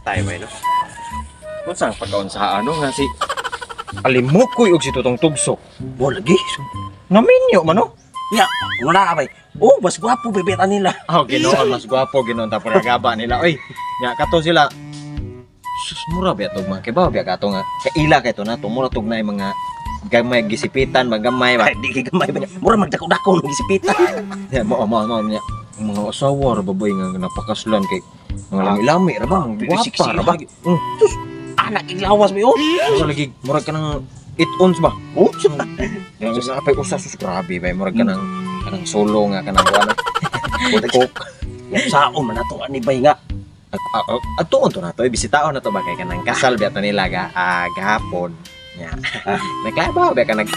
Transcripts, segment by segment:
Tayo ba, no? Unsa ang pagkaon sa ano nga si Alimukoy og si Tutong Tugso? Bo lagi. Naminyo man, no? Nya, wala bay. Oh, mas gwapo bebeta nila. Oh, Ginoon, mas gwapo Ginoon ta gaba nila. Oy, nya kato sila. Sus, mura ba tog mga kibaw biya kato nga. Kaila kay to na to, mura tog na yung mga gamay gisipitan, magamay ba. Ay, di kay gamay ba niya. Mura magdako-dako ng gisipitan. Ya, mo mo mo niya. Mga asawa ra baboy nga napakaslan kay mga lami-lami ra ba, ang gwapa ra ba. Anak iglawas mo oh. Mura lagi murag ka ng 8 ons ba? Oh, Sus, apay usa, sus, grabe ba, murag ka ng kanang solo nga kanang kuan. Coke. Sao man ato ani bay nga. Atuon to na to, bisitaon na to ba kay kanang kasal biya to nila ga gahapon. Nya. Naglabaw biya ka nag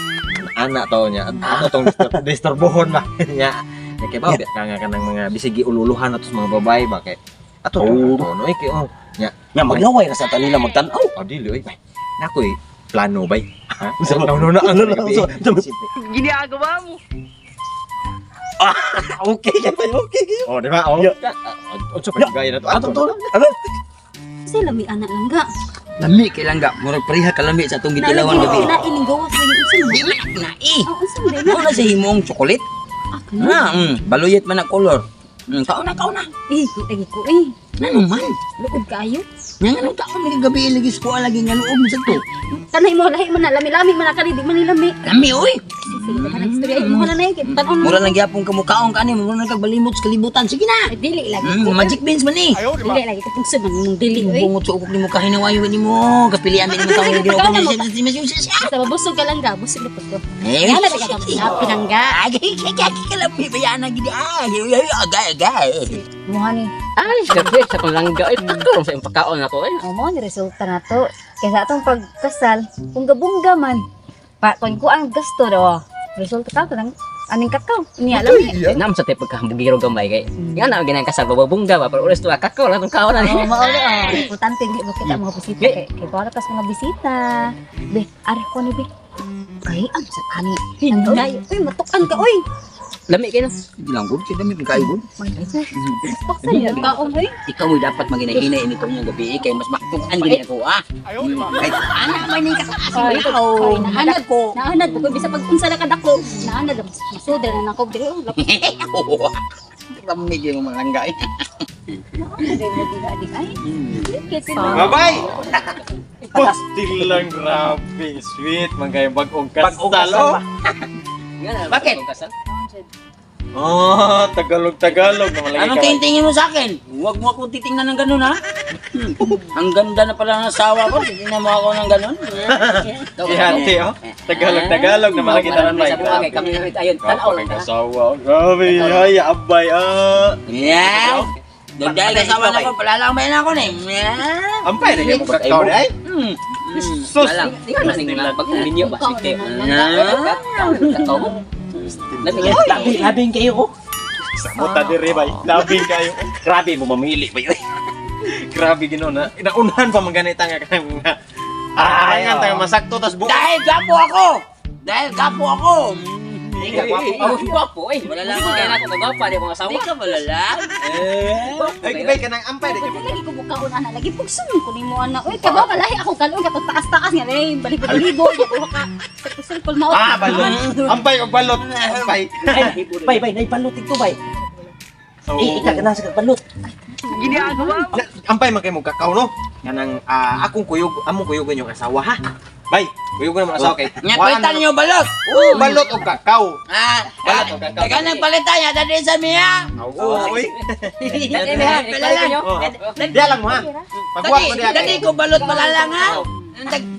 ana to nya. Ano tong disturbohon ba nya. Nagkibaw biya ka nga kanang mga bisigi ululuhan ato sa mga babae ba kay ato to Oh. to no eh, kay oh. Nya. Nya maglaway ra sa ta nila magtan-aw. Oh, dili oy bay. Nakoy plano bay. Ha? Unsa ba? No no na ano Ano, gabi. unsa? Ginagawa mo. Okay kay bay, okay kay. Oh, di ba? Oh. Ya. Unsa pa gaya na to? Ato to. Ano? Kasi lami anak lang ga. Lami kay langga, murag pareha kalami sa atong gitilawan gabi. Na ining gawas lagi unsa man. Di man na eh. Oh, unsa man na? Mao na sa himong chocolate. Ah, kana. Na, baluyot man na color. Kauna kauna. Eh, lagi ko eh. Ngano man? Luod kaayo. Nga ngano ta kami kagabi lagi sa kuha lagi nga loob sa to. Tanay mo lahi man na lami-lami man na kani di man ni lami. Lami oy. Sige ka nang istorya mo na na tan-on. Mura lang gyapon ka mukaon kani, mura lang kag balimot sa kalibutan. Sige na. Ay, dili lagi ko. Magic beans man ni. Dili lagi ko pungsod man imong dili oy. Bungot sa ukok nimo kahinawayo nimo. Kapilian mi nimo tawo nga Ginoo ko. Basta mabusog ka lang ga, busog na pud ko. Eh, Wala ka ka pinangga. Ay, kay kalami bayana gidi. Ay, ay, agay agay. Muha ni. Ay, grabe sa akong langga. Ay, takto sa imong pagkaon ako eh. O mo ni resulta na to. Kaysa atong pagkasal, bungga-bungga man. Pa kon ko ang gasto daw. Resulta ka nang aning kakao. Niya lang eh. Kay nam sa tay pagkahambugiro gamay kay. Nga na ginang kasal bababungga ba pero oras to kakao lang tong kaon ani. Oo, mao na. Oh. Importante hindi mo kita mga bisita kay kay para kas mga bisita. Be, are ko ni be. Kay ang sa ani. Hinday. Uy, matukan ka oy. Lami kay no. Lang gud, kay dami kay gud. Paksa niya kaon oy. Ikaw mo dapat maginahinay nito niyang gabi eh, kay mas makatukan gini ako ah. Kay ana man ni kasaasin Ay, ko. ay, Naanad ko. Naanad ko bisa pag unsa na kadako. Naanad masuda na nako diri. Oh, lapis Kami gyud mo malangga eh. na mo di ay. Babay. Pastil lang grabe sweet man kayo bag-ong kasal. Bag-ong kasal oh. ba? Nga na, Bakit? bagong kasal. Oh, Tagalog Tagalog naman lagi Anong ka. tingin mo sa akin? Huwag mo akong titingnan ng ganun ha. Ang ganda na pala ng asawa ko. Titingnan mo ako ng ganun. Si Hati, oh. Tagalog Tagalog naman lagi tanan Sa buha kay kami na ayon tan-aw lang ta. Asawa. Grabe, ay abay ah. Yeah. Dahil asawa na ko, palalang may na ako ni. Yeah. Ampay na mo kakao di ay. Sus. Lalang. Tingnan na ning mga bagong minyo ba sweet kay. Kakao. Lami kay. Labi, labing kayo oh. Samota diri bay. Labing kayo. Grabe mo mamili bay oy. Grabe Ginoo na. Inaunhan pa man ganita nga kanang mga ah, nga tanga masakto tas buo. Dahil gapo ako. Dahil gapo ako. Di ka gwapo. Oh, gwapo eh. Wala lang. Wala lang ako gwapa di mga asawa. Di ka malala. Ay, bay kanang ampay di Pwede lagi ko bukaon ana lagi pugsun ko nimo ana. Uy, kabaw ka lahi ako kalon ka taas-taas nga eh balibod-libod duha ka sa sulpol mao. Ah, balot. Ampay og balot. Ampay. Ay, bay bay, naibalot ito bay. Eh, ikaw ka na sa balot. Ampay man kay mo kakao no. Kanang akong kuyog, among kuyog yung asawa ha. Bay, kuyog naman asawa kay. Nya palitan niyo balot. Oh, balot og kakao. Ah, Balot og kakao. Taga nang palitan niya dali sa miya. Oo, oy. Palalang. Oh. Diya lang mo ha. Pagbuhat mo Dali, diya. dali ko balot palalang ha.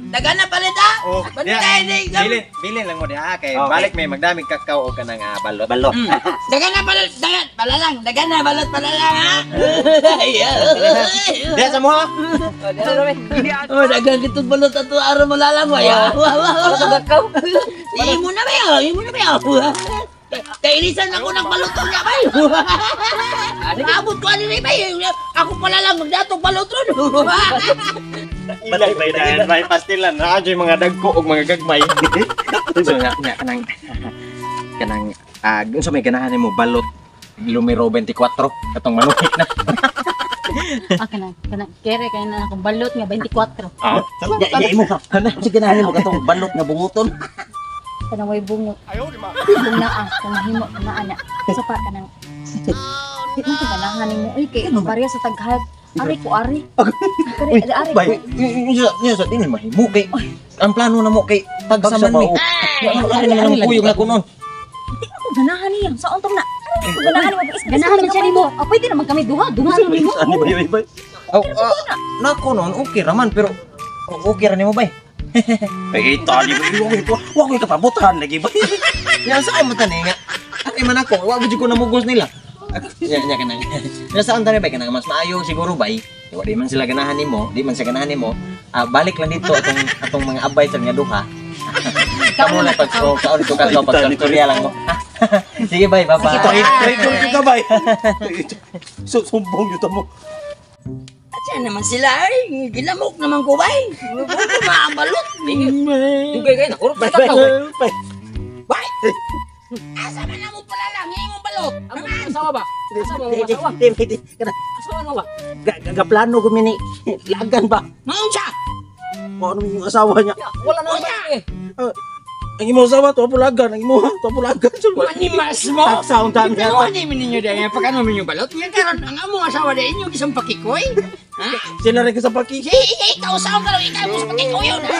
Daga na palit ha. Oh, diya. Bantay di ka. Bilin, bilin lang mo diya kay Okay. balik may magdamig kakao og kanang balot. Balot. Daga na balot, daga palalang, daga na balot palalang ha. Diya sa mo ha. Oh, daga kitong balot ato araw malalang wa ya. Imo na ba ya? Imo na ba ya? Kailisan ako ng balot niya bay. Abot ko ani ni bay. Ako pala lang magdatong balot ron. Ilay bay dahil may pastilan na adyo'y mga dagko og mga gagmay. So nga nga kanang kanang unsa may ganahan nimo balot lumero 24 katong manuhit na. Ah, kana kana kere kay na akong balot nga 24. Ah, Ya, ya imo ha. Sige ganahan mo katong balot nga bunguton. Kanang way bungot. Kung naa, kung mahimo naa na. Sa pa kanang Di man ko ganahan nimo uy kay pareha sa taghag. Ari ko ari. Ari ari Bay, ko. niya sa dili mahimo kay ang plano na mo kay tagsaman mi. Ari naman ang kuyog na kunon. Di ako ganahan niya. Sa untong na. Di ko ganahan nimo. Ganahan man siya nimo. Ah, pwede naman kami duha, duha lang nimo. Ani bay bay bay. Oh, nako noon okay raman pero okay ra nimo bay. Ay tali bay wa ko wa ko kapabutan lagi bay. Ya saan mo tani nga? Ari man ako, wa gud ko namugos nila. Nya nya kanang. Nya saan tani bay kanang mas maayo siguro bay. Wa di man sila ganahan nimo, di man sila ganahan nimo. Ah, balik lang dito atong atong mga abay sa nga duha. Kamo na pag oh, kaon ko kakao pag storya lang mo. Sige bay, bye bye. Try try ka bay. Sumbong yun mo. Asa naman sila ay, gilamok naman ko bay. Ko maabalot. Dugay kayo na kurot sa kakao. Bay. Bay. Asa man na mo pala lang imong balot. Ang asawa ba? Asawa mo asawa? Di, di, di. Kana, Asawa mo ba? Gaplano ko mini. Lagan ba? Maunsa. Kung ano yung asawa niya. Wala na naman eh. Ang imo asawa, tuwa pulagan. Ang imo, tuwa pulagan. Manimas mo. Taksa ang dami Pero yata. ano ninyo dahil pagkano ninyo balot? Nga karon ang among asawa dahil inyo isang pakikoy. Ha? Sila rin ka sa paki. Si ikaw sa karon ikaw mo sa pakikoy yun. Ha?